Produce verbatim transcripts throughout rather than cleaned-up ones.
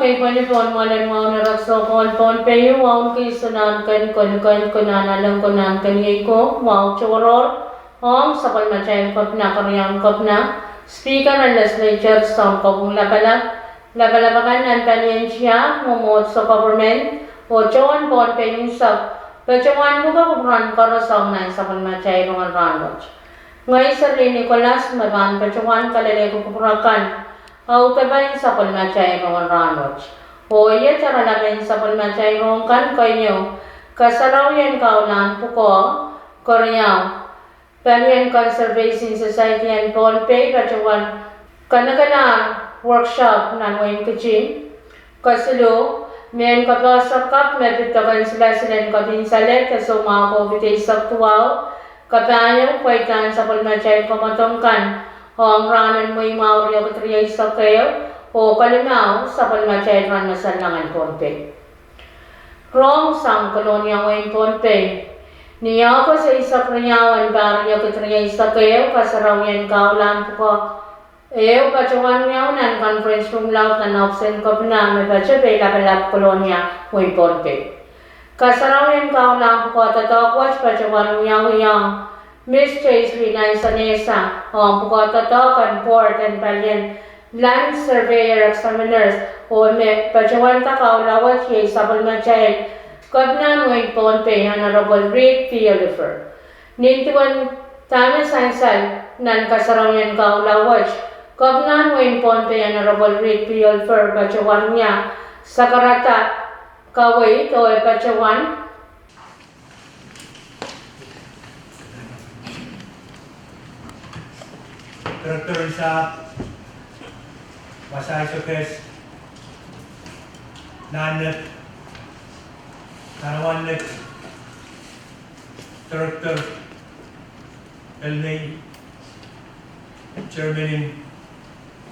Kei pwene pohn mwalen wahu en erekiso kohn Pohnpei, wahu en kei, Sunan Ken, Koluken, Kunan Aleng, Kunan Ken, Iei Ko, wahu tohrohr ong sapwellimatail Kepina, Keriaun Kepina, Speaker en Legislature, Sounkopwung Lapalap, lapalap akan nan palien tiahk, mwomwohdiso, government, oh tohn Pohnpei unsek, patohwan pwukoa kupwuren koaros ong nan sapwellimatail rongen rahnwet. Ngehi Serlin Nicholas me pahn patohwan kalelehki kupwur akan audepen sapwellimatail rongen rahnwet. Oh iet oaralap en sapwellimatail rohng kan keieu: Kasarawi en Kahlap Pwukoa, Keriau, Palien Conservation Society en Pohnpei patohwan kanekelahr workshop nan wehin Kiting. Kesiluh, mehn kapehse kapw me pid peken silasil en kepin salehd de soumwahu COVID eisek duwau, kapahieu pweidahn sapwellimatail kamwadong kan ong rahnen Mei mwahu riekid rieisek ehu, oh kelimau sapwellimatail Rahn Wasa Langen Pohnpei. Rohng sang Kolonia, wehin Pohnpei. Ni August eisek riau en pahr riekid rieisek ehu, Kasarawi en Kahlap Pwukoa ehu patohwan wiawi nan conference room laud nan ohpis en Kepina me patoh Peilapalap, Kolonia, wehin Pohnpei. Kasarawi en Kahlap Pwukoa doadoahk wet patohwan wiawi ong Miss Joycelyn Anson Esa ong pwukoa doadoahk en board en palien Land Surveyor Examiners, oh me patohwanda kahula wet iei sapwellimatail Kepina en wehin Pohnpei, Honorable Reed P. Oliver. Nin duwen dahme sansal nan Kasarawi en Kahlap wet, Kepina en wehin Pohnpei, Honorable Reed P. Oliver, patohwan wia sakarada kaweid oh e patohwan Director en sahpw, Wasahn Sokehs, Nahnep, Nahnewanet, Director, Elnei, Chairman en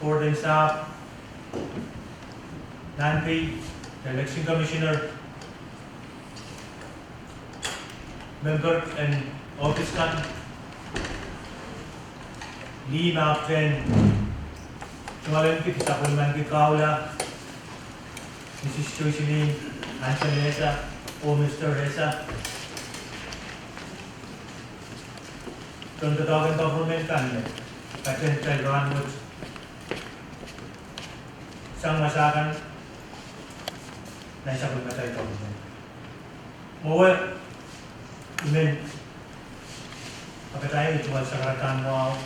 Board en sahpw, Nahnpei, Election Commissioner, member en ohpis kan, lih me ahpwtehn tungoalenki sapwellimaniki kahula, Mrs Joycelyn Anson Esa oh Mr Esa, tohndoadoahk en government kan me patehng kitail rahnwet sang wasa kan nan sapwellimatail government. Mwowe I men kapatahieng tungoal sakaradahn wahu,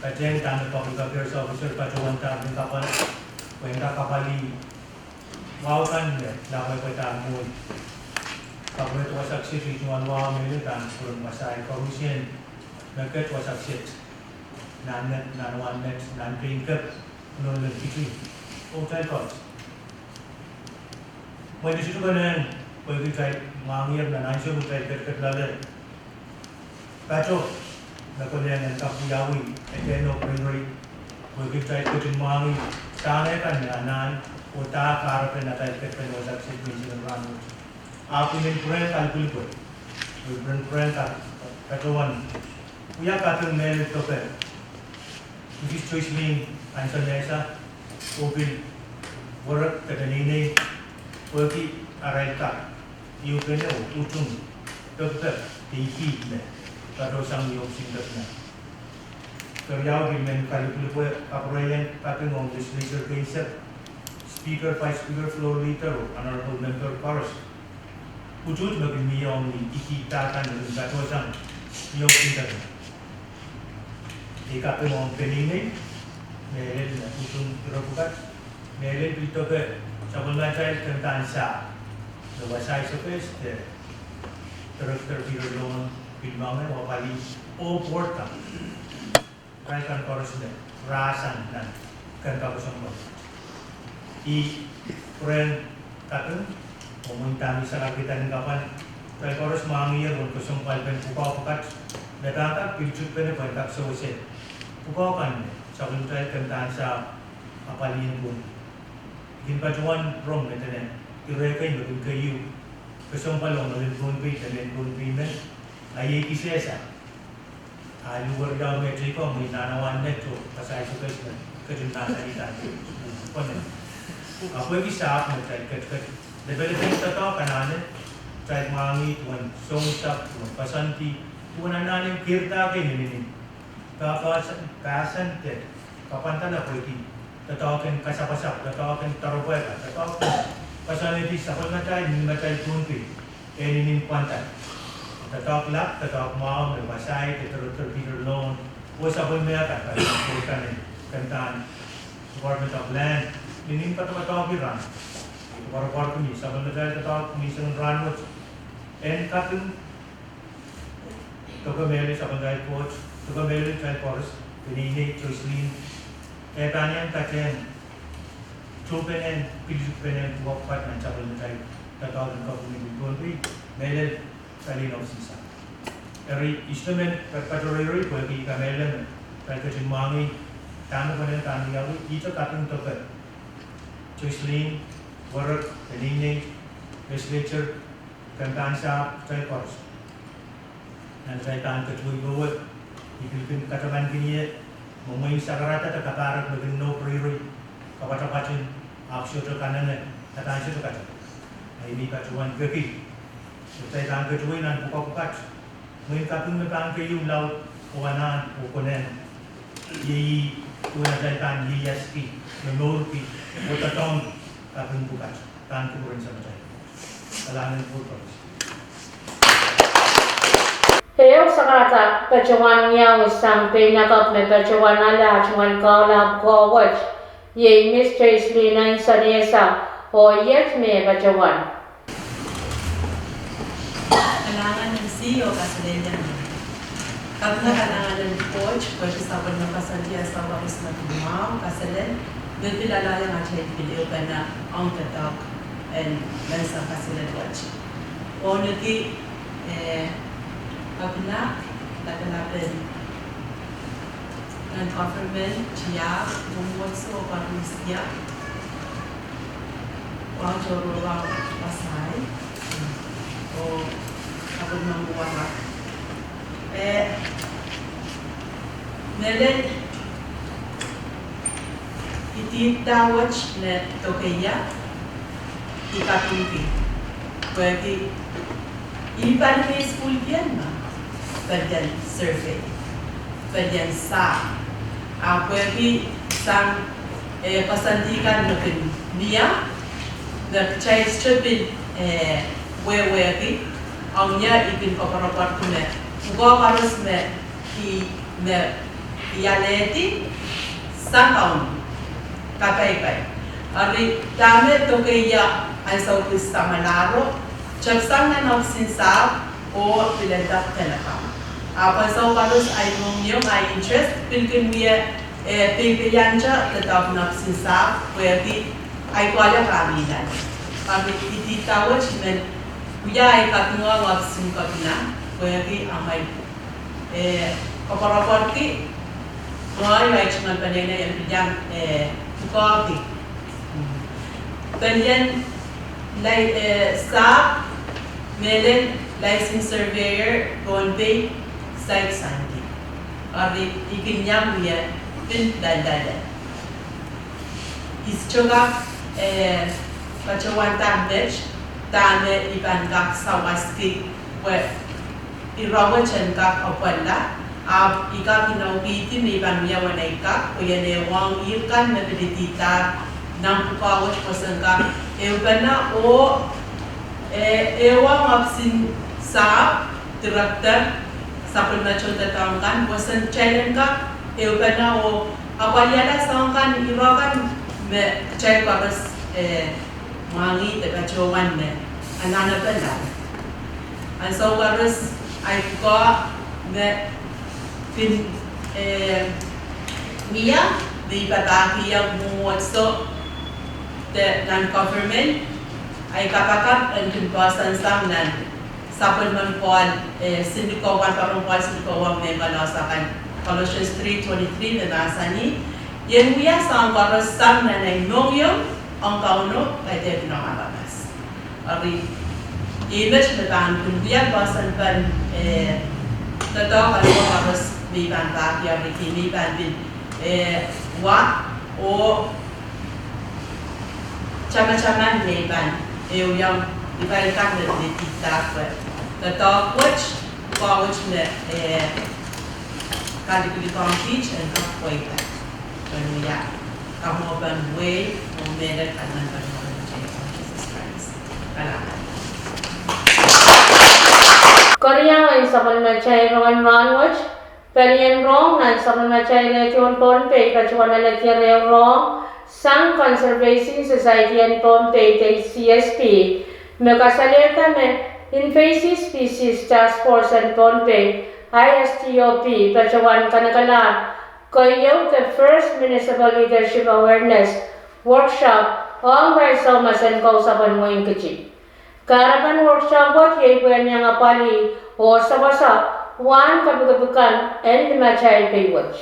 patehng dahme Public Affairs Officer patohwandahr ni kapwa, pwehn kak apwalih wahu kan me lapwepwedahr mwohn. Kapwurehda wasa kiset tungoal wahu mehlel, pahn kupwuren wasaht koaruhsie me ket, wasa kiset, Nahnep, Nahnewanet, Nahnpei, Kep, Kolonia, Kiting, oh kitail koaros. Mwein I sohte konehng pwehki kitail mwahngiher nan ansou me kitail ketiket loale, patoh me konehng en kak wiawi edeno pweinrei, pwehki kitail ketin mwahngih dahme kan me anahn oh dahme kahrepen atail ketiket wasa kiset menseng en rahnwet. Ahpw I men pwurehng kalipwilipwe, I men pwurehng ka- patohwan wia kaping mehlel doke Mrs Joycelyn Anson Esa oh pil werek de peneinei pwehki arail kak ehupene oh utung pekipek de ihte me patohsang ni ohpis en Kepina. Keriau, I pil men kalipwilipwe kapwureiong kaping ong Legislature keisek, Speaker, Vice Speaker, Floor Leader oh Honorable Member koaros, utuht me kin mie ong ni ihte kan me kin patohsang ni ohpis en Kepina. Ei kaping ong peneinei mehlel me utung ire pwukat, mehlel pil doke sapwellimatail Kepina en sahpw, me Wasahn Sokehs de Director Peter Loman pil moange oh apwalih, oh board kan, irail kan koaros me rasang nan ken kapwsomwpwal. I pwurehng kaping, oh mwein dahme I sakarkihda ni kapwa, kitail koaros mwahngiher uwen kesempwalpen pwukoa pwukat me pahn kak pil tuhkpene pwehn kak sewese pwukoa kan me sapwellimatail Kepina en sahpw apwalih en Pohnpei. I kin patohwan rong me dene ire kei me kin keieu kesempwal ong mehn Pohnpei de mehn Pohnpei men, a iei kisehsa. A luhweriau me teiko mwein Nahnewanet oh Wasahn Sokehs me ketin mahsanihda pwene. Ahpw pwehki sahpw me kitail ketiket lepelepen doadoahk anahne, kitail mwahngih duwen sounsapp, duwen koasoandi, duwen anahne kihrdahki inenen pahpahsan, pahsan de kapwandala pwehki doadoahk en kasapwasapw, doadoahk en doaropwehla, doadoahk en koasoandi sapwellimatail, mihmatail Pohnpei, inenen pwandala. Doadoahk lap, doadoahk mwahu me wasaht, de Director Peter Lone, oh sapwellime kan, kan, kan, kan, kan, Department of Land, inenen patopato kiran. Koapworopworki sapwellimatail doadoahk menseng rahn wet. En kaping doke mehlel sapwellimatail Koht, doke mehlel kitail koaros, peneinei Joycelyn, eh, pahn iang patehng, tuhpene, pil tuhpene pwukat nan sapwellimatail doadoahk en government en Pohnpei, mehlel Salin of Sisa. Eri, I sohte men patopato reirei pwehki kamehlele me kitail ketin mwahngih dahme konehng, dahme wiawi, ihte kaping doke Joycelyn, werek, peneinei, legislature, kempahn sahpw, kitail koaros. Nan kitail pahn ketuwei powe, I pil kin katamankin ie, me mwein sakarada de kapahrek me kin nohk reirei, kapwatapwat en, ahpw sohte kanengen, a pahn sohte kataman. Ahi me I patohwan peki. Kitail pahn ketuwei nan pwukat pwukat. Mwein kaping me pahn keieu laud oh anahn oh konehng. Iei duwen atail pahn ieiaski, momourki, oh doadoahngki kaping pwukat. Pahn kupwuren Samatail. Kalahngan en kupwur koaros. Ehu sakarada patohwan wiawi sang peinakapw me patohwan ale ah tungoal kahula pwukoa wet, iei Miss Joycelyn Anson Esa, oh iet me patohwan. Kalahngan en C E O, kaselehlie. Kaping kalahngan en Koht pwehki sapwellime koasoandi ansou koaros me pil mwahu, kaselehlie, me pil alehdi atail pil ehupene ong doadoahk en menseng kaselel wet. Oneki, eh, kaping, lapalap en non-government, tiahk, mwomwohdiso, koarusie, wahu tohrohr, wasaht, oh sapwellime mwohwara. Eh, mehlel, I dihda wet me doke ia, I kapingki. Pwehki I pali mehn sukuhl kien me pelien survey, pelien sahpw. A pwehki sang, eh, koasoandi kan me kin mie, me kitail sohte pil, eh, wehwehki, ong ia I kin koapworopworki me pwukoa koaros me I, me I alehdi, sang Kauno, kapaipai. Eri dahme doke ia ansou kis samwalahro, tepsang nan ohpis en sahpw, oh pil nda pelekan. Ahpw ansou koaros ahi mohngiong, ahi interest, pil kin wia, eh, peipeiante doadoahk nan ohpis en sahpw, pwehki ahi koahiek pahn mihla. Pahn I dihda wet I men wia ahi kaping ong ohpis en kopina, pwehki amwail, eh, koapworopworki, ngehi oh ahi tungoal peneinei en pil iang, eh, pwukoahki pelien, lai, eh, sahpw, mehlel licensed surveyor, Pohnpei, site santi. Eri I kin iang wia pil lalahl. I sohte kak, eh, patohwan dahme met, dahme I pahn kak sawaski, pwe irair wet en kak apwalih, ahpw I kak inoukihdi me I pahn wia uwen ei kak, pwe I en ehuong ihr kan me pil idihdahr nan pwukoa wet pwoson kak ehupene oh, eh, ehuong ohpis en sahpw, director, sapwellime tohndoadoahk kan, pwoson kitail en kak ehupene oh apwalihala soahng kan, irair kan me kitail koaros, eh, mwahngih de patohwan me anahnepen lap. Ansou koaros ahi pwukoa me kin, eh, mie, me I papahkihong mwomwohdiso de non-government, ahi kapakap en kin poahsoan sang nan sapwellimen Pohl, eh, Sinlikowan, Pohl Sinlikowan me koaros akan, Colossians three twenty-three me mahsanih, I en wia soahng koaros sang nan ahi mohngiong ong Kauno, kaidehkin ong aramas. Eri, I met me pahn kin wia poahsoan pahn, eh, doadoahk kan koaros me I pahn pahkihong, eri me I pahn pil, eh, wa, oh, Tamataman me I pahn, e, iang, I pahn kak me, me pid dahkot. Doadoahk wet, pwe wet me, e, kalipilikan kiht en kak pweida. Pwe ia, kamwohpen wehi, oh mehlel kalahngan pahn Kaun Sises Krais. Kalahngan. Keriau en sapwellimatail rongen rahnwet, palien rong nan sapwellimatail radio en Pohnpei patohwan alehdi ehu rong sang Conservation Society en Pohnpei de C S P, me kasalehda me Invasive Species Task Force en Pohnpei, I S T O P, patohwan kanekelahr keieu de First Municipal Leadership Awareness Workshop ong irail soumas en kausapwen wehin Kiti. Kahrepen workshop wet iei pwehn iang apwalih oh sapwasapw wahn kepikipik kan en limatail pei wet.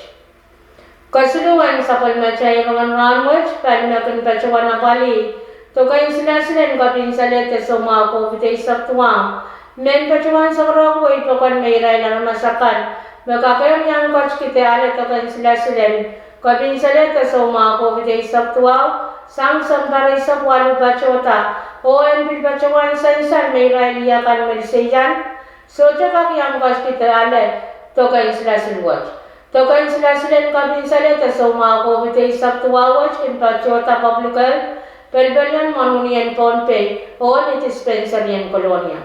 Kesiluhwen sapwellimatail rongen rahnwet, pali me kin patohwan apwalih doken silasil en kopin salehde soumwahu COVID eisek duwau, men patohwan sakarohkihwei pokon me irail aramas akan me kak iang kotki de ale doken silasil en kopin salehde soumwahu COVID eisek duwau sang sounpar eisek waluh patohda, oh en pil patohwan sansal me irail akan me liseian sohte kak iang kotki de ale doken silasil wet. Doken silasil en kopin salehde soumwahu COVID eisek duwau wet kin patohda public health, pelpelion mwohn Unien Pohnpei, oh ni dispensary en Kolonia.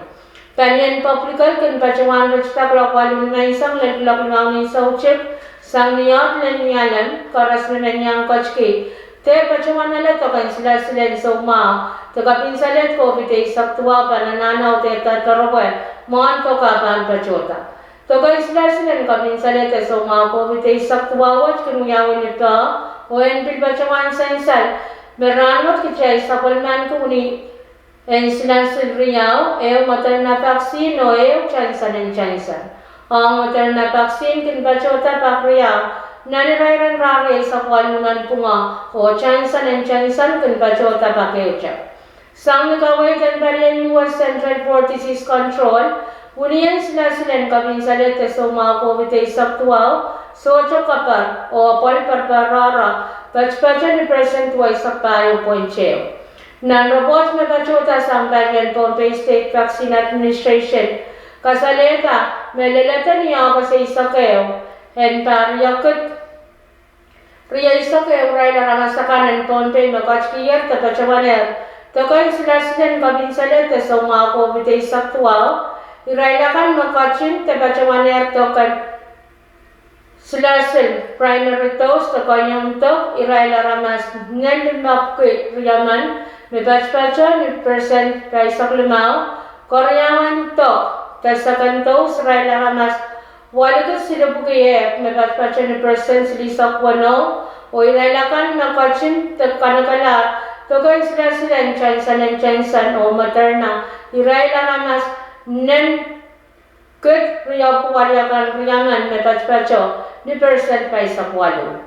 Palien public health kin patohwan ritida kuloak waluh nimenseng lel kuloak limau ni soutik, sang ni oahd lel Nialem, koaros me men iang kotki de patohwan ale doken silasil en soumwahu de kopin salehde COVID eisek duwau pahn anahne audehdahte doaropwe mwohn doke pahn patohda. Doken silasil en kopin salehde soumwahu COVID eisek duwau wet kin wiawi ni peh, oh en pil patohwan sansal me rahnwet kitail sapwellimaniki wini en silasil riau, ehu Moderna vaccine oh ehu Johnson and Johnson. Ong Moderna vaccine kin patohda pak riau nan irairen rahnwet eisek waluh nanpwungara, oh Johnson and Johnson kin patohda pak ehute. Sang ni kaweid en palien U S Centers for Disease Control, wini en silasil en kopin salehde soumwahu COVID eisek duwau sohte kapar oh apwal perpar rahra, patopato ni percent duweisek pahieu point ehu. Nan report me patohda sang palien Pohnpei State Vaccine Administration, kasalehda me lelehda ni August eisek ehu, en pahr riekid rieisek ehu irail aramas akan en Pohnpei me kotkier de patohwanehr doken silasil en kopin salehde soumwahu COVID eisek duwau, irail akan me ketin de patohwanehr doken silasil primary dose de keieun dok irail aramas nen limepwiki riemen, me patopato ni percent pahisek limau. Keriaun dok de second dose irail aramas walikid silipwiki ehk, me patopato ni percent silihsek weneu. Oh irail akan me ketin de kanekelahr doken silasil en Johnson and Johnson oh Moderna irail aramas nen kid riepwiki weliakan riemen, me patopato ni percent pahisek waluh.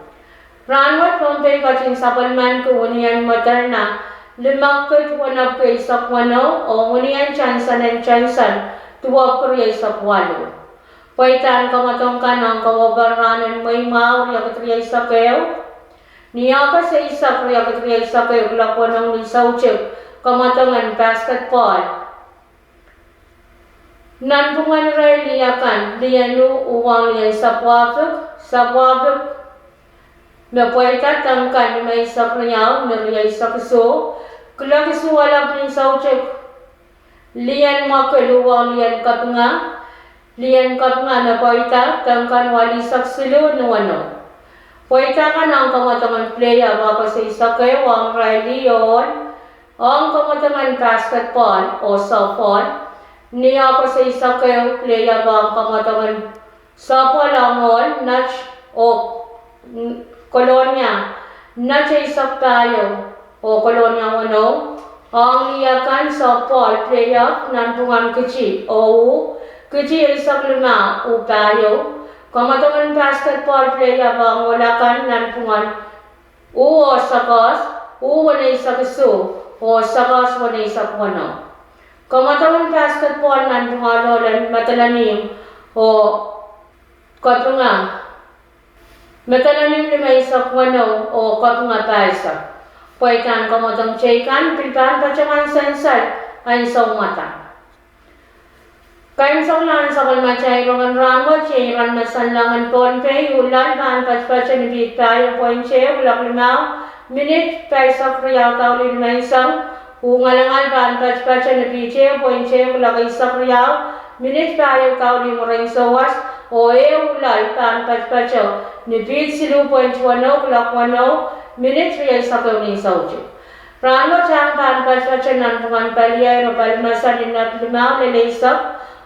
Rahnwet Pohnpei ketin sapwellimaniki winien Moderna limekid wenepwiki eisek weneu oh winien Johnson and Johnson duwepwiki rieisek waluh. Pweidahn kamwadong kan ong kaweid en rahn en Mei mwahu riekid rieisek ehu, ni August eisek riekid rieisek ehu, kuloak weneu ni soutik, kamwadong en basketball nanpwungen irail lih akan, lih en uh uhwong lih en Sapwahpik, Sapwahpik me pweida tengkan limeisek riau ni rieisek isuh, kuloak isuh alap ni soutik, lih en Mwakil uhwong lih en Kapinga, lih en Kapinga me pweida tengkan walihsek siluh ni weneu. Pweida kan ong kamwadong en playoff August eisek ehu ong irail lih ohl, ong kamwadong en basketball oh softball, ni August eisek ehu playoff ong kamwadong en softball ong ohl, net oh Kolonia, net eisek pahieu oh Kolonia weneu. Ong lih akan softball playoff nanpwungen Kiti oh uh, Kiti eisek limau uh pahieu. Kamwadong en basketball playoff ong ohl akan nanpwungen uh oh Sakoas, uh weneisek isuh oh Sakoas weneisek weneu. Kamwadong en basketball nanpwungen ohl en Madolenihmw oh Kapinga, Madolenihmw limeisek weneu oh Kapinga pahisek. Pweidahn kamwadong teikan, pil pahn patohwan sansal ansou mwadang. Kaimwiseklahn sapwellimatail rongen rahnwet iei iren Masanlong en Pohnpei. Uhloal pahn patopato ni piht pahieu pweint ehu kuloak limau minit pahisek riau dauliu nimenseng. Ungalangal pahn patopato ni piht ehu pweint ehu kuloak eisek riau minit pahieu dauliu mwurin souwas. Oh ehu uhloal pahn patopato ni piht siluh pweint weneu kuloak weneu minit rieisek ehu ni soutik. Rahnwet ahng pahn patopato nanpwungen paliair oh palimese ni knot limau lel eisek,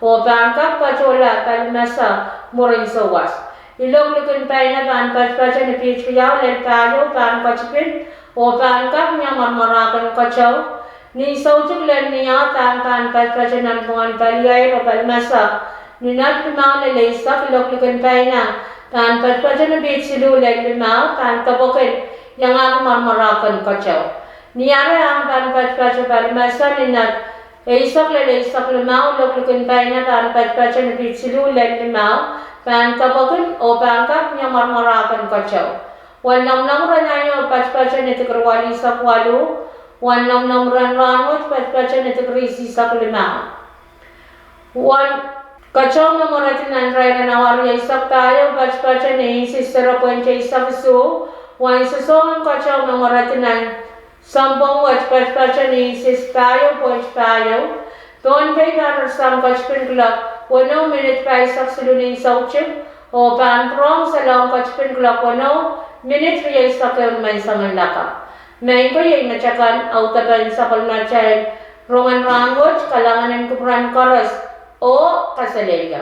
oh pahn kak patohla palimese mwurin souwas. Ilok likin paina pahn patopato ni piht riau lel pahieu pahn ketipin, oh pahn kak mie mwaramwarahken keteu. Ni soutik lel ni ahd ahng pahn patopato nanpwungen paliair oh palimese ni knot limau lel eisek. Ilok likin paina pahn patopato ni piht siluh lel limau pahn depwekin iangahki mwaramwarahken keteu. Ni ahr ahng pahn patopato palimese ni knot eisek lel eisek limau. Ilok likin paina pahn patopato ni piht siluh lel limau pahn depwekin oh pahn kak mie mwaramwarahken keteu. Wen lomwlomw ren aio patopato ni dikiri walisek waluh. Wen lomwlomw ren rahnwet patopato ni dikiri isisek limau. Wen keteu me mweredi nan irair en awa rieisek pahieu patopato ni inches zero point eisek isuh. Wen sosohn keteu me mweredi nan sounpwong wet patopato ni inches pahieu point pahieu. Pohnpei pahn rarsang ketipin kuloak weneu minit pahisek siluh ni soutik, oh pahn pwurehng salong ketipin kuloak weneu minit rieisek ehu nimenseng en lakapw. Maing ko, iei metakan audepen sapwellimatail rongen rahnwet. Kalahngan en kupwuren koaros oh kaselehlie.